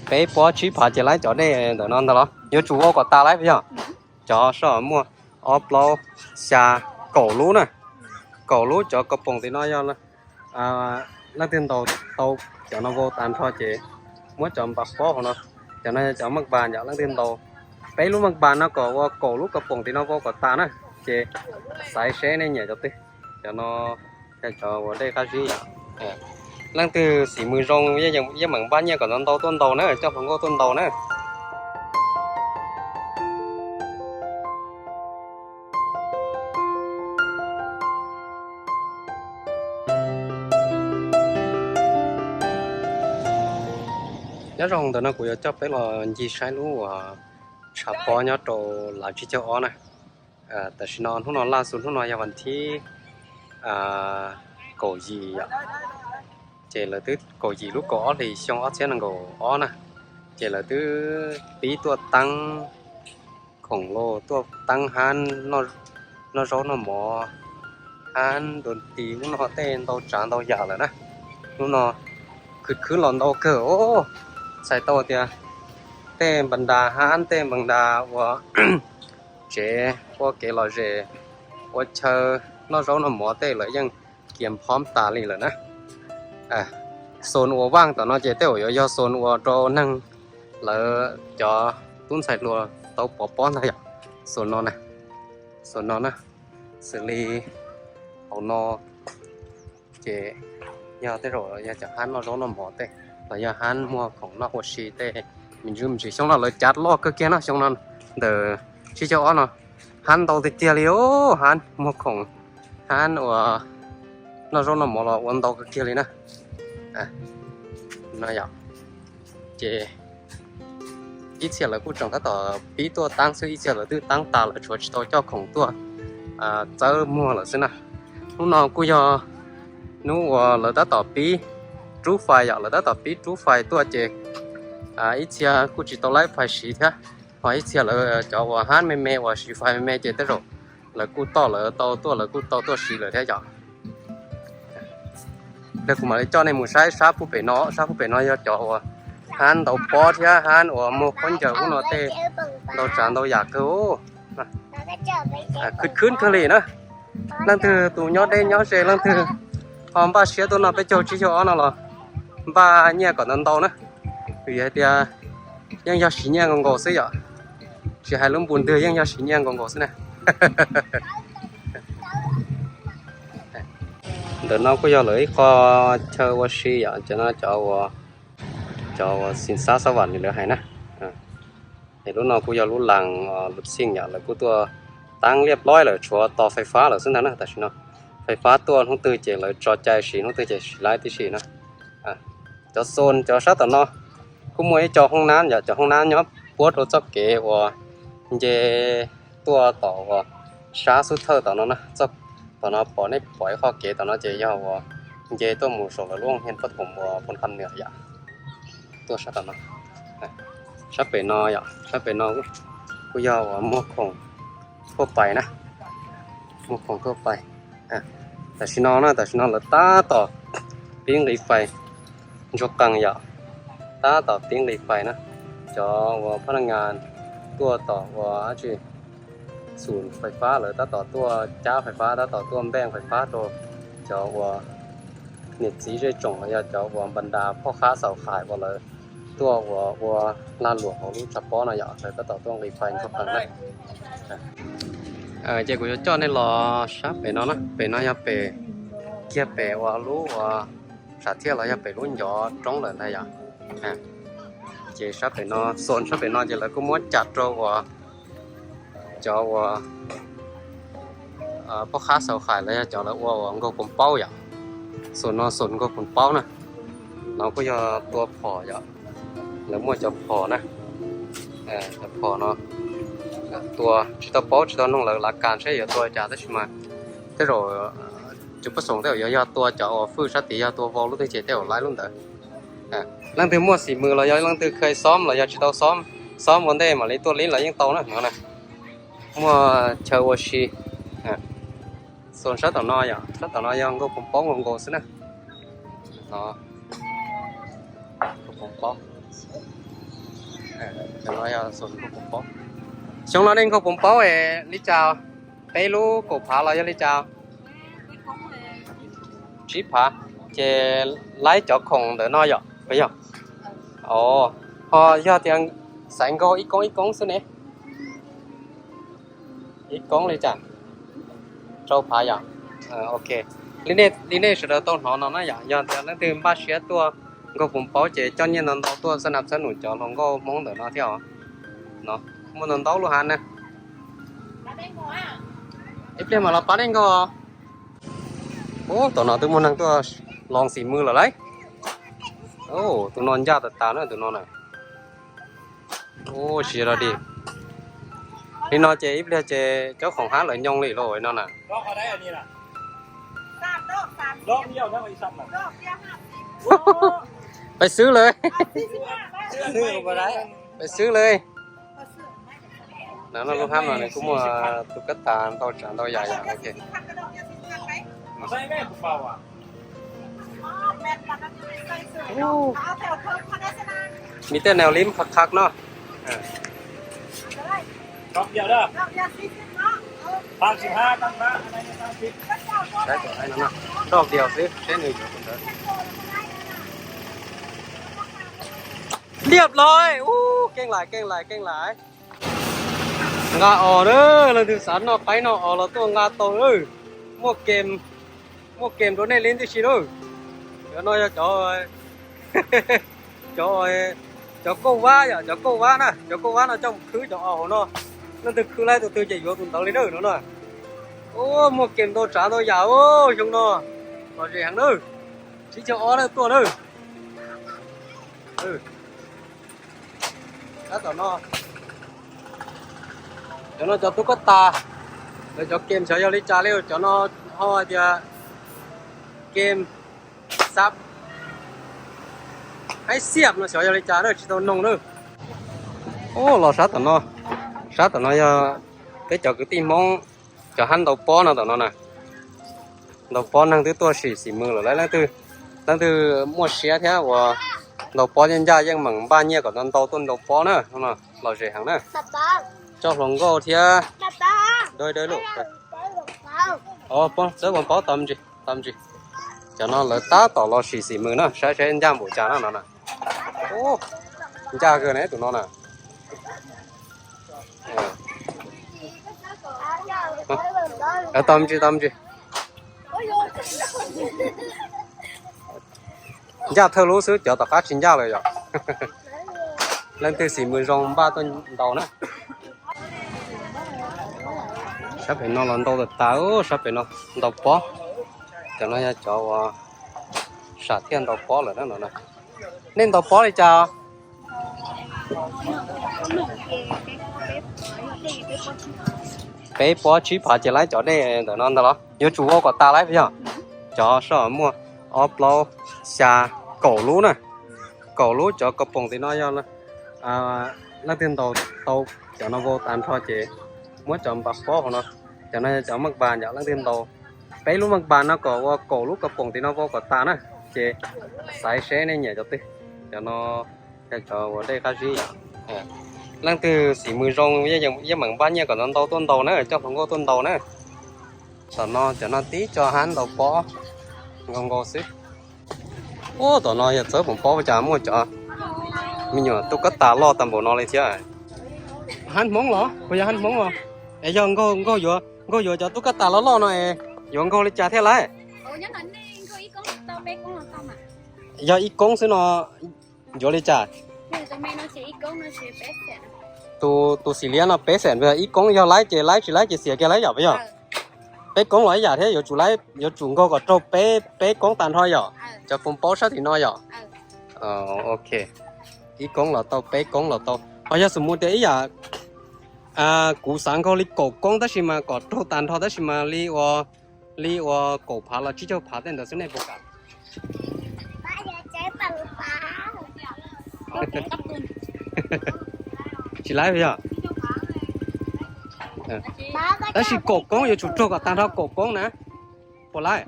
Peb pob tsib phav ces laib cov dej ntawm no ntag los yuav tsum vau kom tas laib puas yog? Cov soj muaj ob plaub xya kaum lub na. Kaum lub cov kaus poom tim no yog leej twg ntaus tau cov no vau tas nrho ces muab cov npas pob hauv no. Cov no yog cov maj npas yom, leej twg ntaus peb lub maj npas no kom ua kaum lub kaus poom tim no vau kom tas na, ces xaiv seb nej nyiam cov twg. Cov no yog cov ua dej qab zib yom. Leej twg xim mws zoo yeej meem npaj nyiaj kom ntau ntau tuaj ntaus na, coj hluas nkauj tuaj ntaus na. Nyob zoo, ntawm no kuv yuav coj peb los ncig saib lub uas tshav pob nyob rau Lav Tsib Caug Ob na. Tam sim no hnub no laj xu hnub no yog vas thib kaum yim yom, ces lawv twb kaum yim lub kaum ob hlis xyoo ob txhiab nees nkaum ob na, ces lawv twb pib tuaj teeb khoom los tuaj teeb hab noj zaub noj mov, hab ntu tis ub no tej ntau tsav ntau yam lawm na. Hnub no khwv khwb los ntau kawg os, txhais tau tias tej npas ntas hab tej npas ntas ua tsev ua kev lom zem, ua chaw noj zaub noj mov tej lawv yeej kiav phob tas li lawm na. Xoos uas vaaj tom no ces tej zaum yuav yog xoos uas rau neeg lawv cov tub ntxhais hluas tau pov pob ntag yom. Xoos no na, xoos no na, xws li hauv no ces yog tej zaum yog cov hab noj zaub noj mov tej los yog hab muag khoom noj ua si tej me ntsis me ntsis. Xyoo no lawv cav loj kawg kiag no, xyoo no ntawm Tsib Caug Ob no hab ntau tiag tiag li os, hab muag khoom, hab uas noj zaub noj mov los ua ntau kawg kiag li na. No yom, ces ib txhia lawv kuj tseem tab tom pib tuaj teeb xwb, ib txhia lawv twb teeb tas lawm, tshuav tsis tau coj khoom tuaj txawb muag lawm xwb na. Hnub no kuj yog hnub uas lawv tab tom pib rub fais yom, lawv tab tom pib rub fais tuaj ces ib txhia kuj tsis tau laib fais siv thiab, ho ib txhia lawv cov uas hab me me uas siv fais me me ces tej zaum lawv kuj toj lawv tau tuaj, lawv kuj tau tuaj siv lawm thiab yom. Ntawd kuv mam li coj nej mus saib sab puag pem no, sab puag pem no yog cov uas hab ntau pob thiab hab uas muag khaub ncaws ub no tej ntau tsav ntau yam kawg. Khwv khwb kawg li na. Leej twg tus nyob deb nyob ze leej twg ho npaj siab tuaj noj peb caug Tsib Caug Ob no los npaj nyiaj kom ntau ntau na, vim hais tias yeej yog siv nyiaj nkaus nkaus xwb yom. Tsis hais lub npus ntwg yeej yog siv nyiaj nkaus nkaus xwb na. Ntawm no kuj yog lawv ib qho chaw ua si yom, cov no cov uas, cov uas xim xab xab vam li lawv hais na. Es lub no kuj yog lub las Luv Xij yom, lawv kuj tuaj teeb liab plob lawm, tshuav tos fais fab lawm xwb ntag na. Tam sim no fais fab tuaj hnub twg ces lawv tso cai siv, hnub twg ces siv laib tib si na. Cov xoos cov sab tom no kuj muaj ib co hoob nab yom, cov hoob nab nyob puab rau txoj kev uas nce tuaj tom uas sab xub thawj tom no na. Tom no pom, nej pom ib qho kev tom no ces yog uas nce tuaj mus saum lawv lub hoos hias pab thoom uas Phoo Kham Nwm yom. Tuaj sab tom no, sab pem no yom, sab pem no kuj yog uas muag khoom thuaj pais na, muag khoom thuaj pais. Tam sim no na, tam sim no lawv tab tom pib nqis fais ntsuag qees yom, tab tom pib nqis fais na. Cov uas phab naj ngas tuaj tom uas dab tsi, xum fais fab lawv tab tom tuaj cab fais fab, tab tom tuaj npeej fais fab rau cov uas niam txiv zej tsoom los yog cov uas npas ntas phoj qhab xaus hais uas lawv tuaj uas ua lag luam hauv lub tshav pob no yom, lawv tab tom tuaj nqis fais ntsuag qees na. Ces kuv yuav coj nej los sab pem no na, pem no yog pem, kiag pem uas lub uas sam thiaj los yog pem lub ncov roob lawm ntag yom. Ces sab pem no, xoos sab pem no ces lawv kuj muab cam rau uas cov uas phoj qhab xaus hais los yog cov lawv ua uas nkaug poos paub yom. Xoos no xoos nkaug poos paub na. No kuj yog tua phom yom, lawv muaj cov phom na. Cov phom no tua tsis tau paub tsis tau noog lawv lav kas seb yuav tua li cas tab sis mas tej zaum cov poj xoom tej zaum yuav yog tua cov uas fwj sab tid, yog tua vau lub twg ces tej zaum laib lub ntawd. Leej twg muaj xim mws los yog leej twg kheev xob los yog tsis tau xob, xob ua ntej mam li tuaj lib los yeej tau na no na. Muaj chaw ua si. Xoos sab tom no yom, sab tom no yog nkaug poos paub nkaus nkaus xwb na. Nkaug poos paub. Cov no yog xum nkaug poos paub. Xyoo no nej nkaug poos paub es li cas? Peb lub kaum phav los yog li cas? Tsib phav. Ces laib cov khoom ntawm no yom, puas yog? Os, ho yog tias xaiv nkaug ib koob ib koob xwb ne? Ib koob li cas? Rau phav yom? Ok. Li nej sawv daws tau hnov no na yom, yog tias leej twg npaj siab tuaj nkaug poos paub ces coj nyiaj ntau ntau tuaj xab nas xab num cov hluas nkauj Hmoob ntawm no thiab os. No muaj ntau ntau lub hav na. Ib pliag mam los pab nej nkaug. Ub, tom no twb muaj neeg tuaj los xim mws lawm lauj. Tus no ncaj tas tas na tus no na. Ub, siv los dig. Li no ces ib pliag ces cov khoom hab lawv nyoo li lauj no na. Pais xwb lawm. Pais xwb lawm. No lub hab no nws kuj muaj tus kab tas ntau tsav ntau yam yom. Nws tej neeg li qhov qhov no. Roj diav xwb seb nws yuav tus ntawd. Liab los, ub, keej lais keej lais keej lais. Nqa os na, leej twg xav noj qaib noj os los tuaj nqa tau na. Muaj kem, muaj kem rau nej li tib si na. Cov no yog cov, cov, cov kauj vab yom, cov kauj vab na, cov kauj vab no coj mus khwb cov os hauv no. Leej twg khwb laib tus twg ces yuav tus ntawd li na no na. Ub, muaj kem ntau tsav ntau yam xyoo no. Lom zem heev na. Tsib caug ob na tuaj na. Tab tom no, cov no cov tub kab tas, lawv cov kem xyov yog li cas li, cov no ho hais tias kem xab haib xiab no xyov yog li cas na, tsis tau noog na. Ub, los sab tom no, sab tom no yog peb cov kwv tij Hmoob cov hab ntaus pob no tom no na. Ntaus pob neeg twb tuaj sim xim mws lawm lauj, leej twg, leej twg muaj siab thiab uas ntaus pob ncaj ncaj yeej meem npaj nyiaj kom ntau ntau tuaj ntaus pob na, lom zem heev na. Coj hluas nkauj thiab. Txawb poos paub tau me ntsis, tau me ntsis. Cov no lawv tab tom los sim xim mws na, saib saib ncaj npaum cas na no na. Ncaj kawg ne tus no na. Tau me ntsis, tau me ntsis. Ncaj thawj lub xwb, cov tom qab tsis ncaj lawm yom. Leej twg xim mws zoo npaj tuaj ntaus na. Sab pem no los ntau tas tas, sab pem no ntaus pob. Cov no yog cov uas sam thiaj ntaus pob lawm na no na. Nej ntaus pob li cas? Peb pob tsib phav ces laib cov dej ntawm no ntag los? Yuav tsum vau kom tas laib puas yog? Cov soj muaj ob plaub xya kaum lub na. Kaum lub cov kaus poom tim no yog leej twg ntaus tau cov no vau tas nrho ces muab cov npas pob hauv no. Cov no yog cov maj npas, yog leej twg ntaus peb lub maj npas no kom ua kaum lub kaus poom tim no vau kom tas na, ces xaiv seb nej nyiam cov twg. Cov no yog cov ua dej qab zib yom. Leej twg xim mws zoo yeej meem npaj nyiaj kom ntau ntau tuaj ntaus na, coj hluas nkauj tuaj ntaus na. Tom no cov no tib co hab ntaus pob nkaus nkaus xwb. Ub, tom no yog txawb poos paub ua cas muaj cov me nyuam tub kab tas loj tag npaum no li thiab. Hab Hmoob los? Puas yog hab Hmoob los? Es yog nkaug, nkaug yuav cov tub kab tas loj loj no es yuav nkaug li cas thiaj laib? Yog ib koob xwb no yuav li cas? Tus, tus xim liab no peb xees, ib koob yog laib ces laib, tsis laib ces xiam kiag laib yom, puas yog? Peb koob los ib yam thiab, yuav tsum laib, yuav tsum nkaug kom raug peb, peb koob tag nrho yom. Cov poos paub sab tim no yom. Ok, ib koob los tau, peb koob los tau. Ho yog xum mus tias ib yam, kuv xav nkaug li kaum koob tab sis mas kom raug tag nrho tab sis mas li ua, li ua kaum phav los tsib caug phav tej ntawd xwb nej puas kam? Tsis laib yog? Tab sis kaum koob yuav tsum raug kom tag nrho kaum koob na. Puas laib?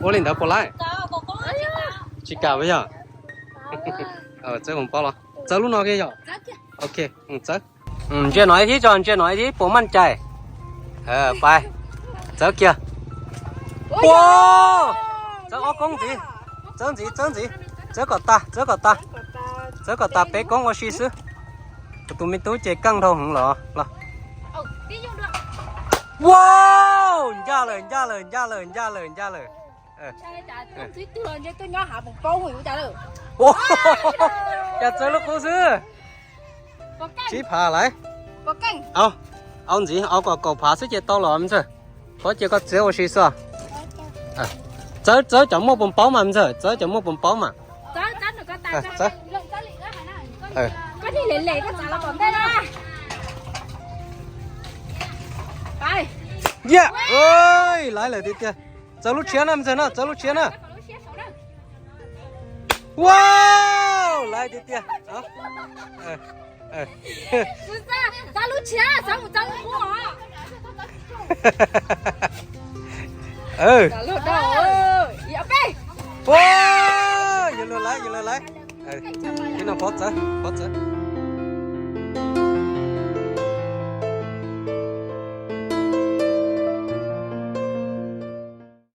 Ua li ntawd puas laib? Tsis kam yog? Txawb pob los, txawb lub no kiag yog? Ok, txawb. Ntsia no ib thib tso, ntsia no ib thib puas maj cai. Txawb kiag. Ua, txawb ob koob ntxiv. Txawb ntxiv, txawb ntxiv. Txawb kom tas, txawb kom tas. Txawb kom tas peb koob ua si xwb. Kuv tus me tub ces keej dhau heev los los. Ua, ncaj lawm, ncaj lawm, ncaj lawm, ncaj lawm, ncaj lawm. Cas txawb lub qub xwb. Tsib phav lawm. Au, au ntxiv, au kom kaum phav xwb ces tau los me ntxawg. Pov cia koj txiav ua si xwb. Txawb, txawb cov muaj pos paub mas me ntxawg, txawb cov muaj pos paub mas. Laiv lawm tiag tiag. Txawb lub tshiab na me ntxawg na, txawb lub tshiab na. Ua, laiv tiag tiag. Ua, yog lawv laiv, yog lawv laiv. Ib no pov txawb, pov txawb.